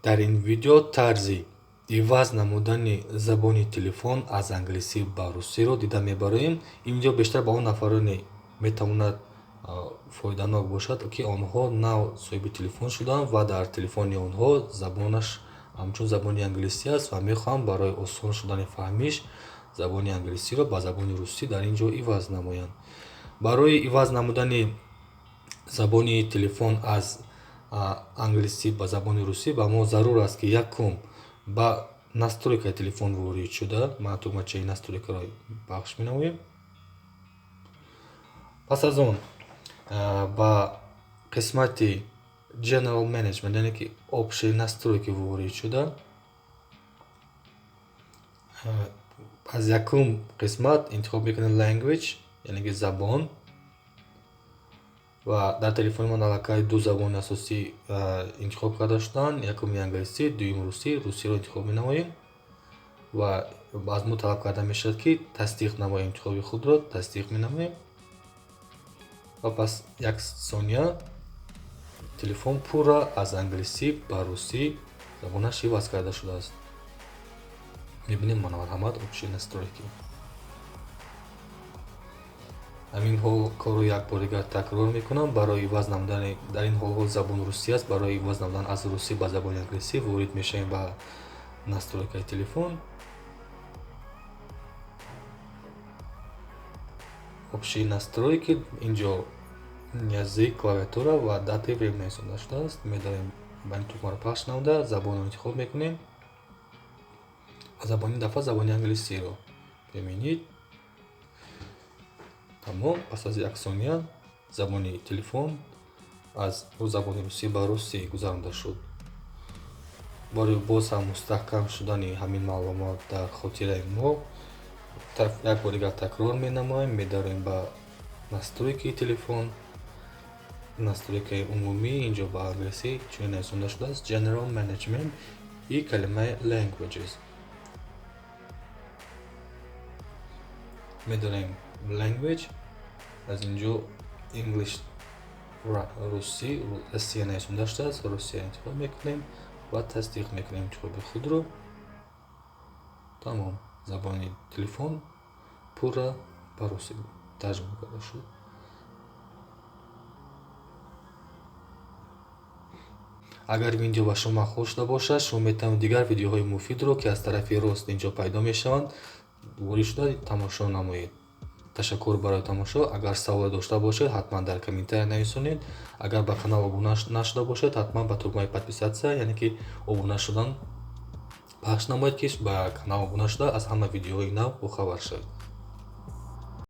Дар ин видео тарзи иваз намудани забони телефон аз англисӣ ба русиро дида мебароем. Ин видео бештар ба он нафароне метавонад фоиданок бошад, ки онҳо нав соҳиби телефон шуданд ва дар телефони онҳо забонаш ҳамчун забони англисӣ аст ва мехоҳанд барои осон шудани фаҳмиш забони англисиро ба забони русӣ дар ин ҷо иваз намоянд. Барои иваз намудани забони телефон аз англисӣ ба забони русӣ ба мо зарур аст, ки якум ба настройкаи телефон ворид шуда, ман тугмачаи настройкаро пахш менамоем. Пас аз он ба қисмати General Management, яъне ки общие настройки ворид шуда, аз якум қисмат интихоб мекунем Language, яъне ки забон, ва дар телефони ман аллакай ду забони асосӣ интихоб карда шуданд: якуми англисӣ, дуюм русӣ. Русиро интихоб менамоем ва аз мо талаб карда мешавад, ки тасдиқ намоем интихоби худро, тасдиқ менамоем ва пас як сония телефон пурра аз англисӣ ба русӣ забонаш иваз карда шудааст. Мебинем, мана, марҳамат, общие настройки. Ҳамин ҳол корро як бор дигар такрор мекунам. Барои иваз намудани, дар ин ҳол забон русӣ аст, барои иваз намудан аз русӣ ба забони англисӣ ворид мешавем ба настройкаи телефон, общие настройки, инҷо язык, клавиатура ва дата и время нависонда шудааст. Медорем ба ин тугмаро пахш намуда, забонро интихоб мекунем ва забони дафъа забони англисиро применить. Тамом, пас аз як сония забони телефон аз забони русӣ ба русӣ гузаронда шуд. Барои боз ҳам мустаҳкам шудани ҳамин маълумот дар хотираи мо як бор дигар такрор менамоем. Медароем ба настройкаи телефон, настройкаи умумӣ, инҷо ба англисӣ чунин нависонда шудааст: General Management и калимаи Languages. Медорем Language, аз инҷо English, русӣ, Россия нависонда шудааст, Русия интихоб мекунем ва тасдиқ мекунем интихоби худро. Тамом, забони телефон пурра ба русӣ тарҷума карда шуд. Агар видео ба шумо маъқул шуда бошад, шумо метавонед дигар видеоҳои муфидро, ки аз тарафи рост инҷо пайдо мешаванд, ворид шуда тамошо намоед. Ташаккур барои тамошо. Агар саволе дошта бошед, ҳатман дар комментария нависонед. Агар ба канал обуна нашуда бошед, ҳатман ба тугмаи подписаться, яъне ки обуна шудан пахш намоед, ки ба канал обуна шуда аз ҳама видеоҳои нав бохабар шавед.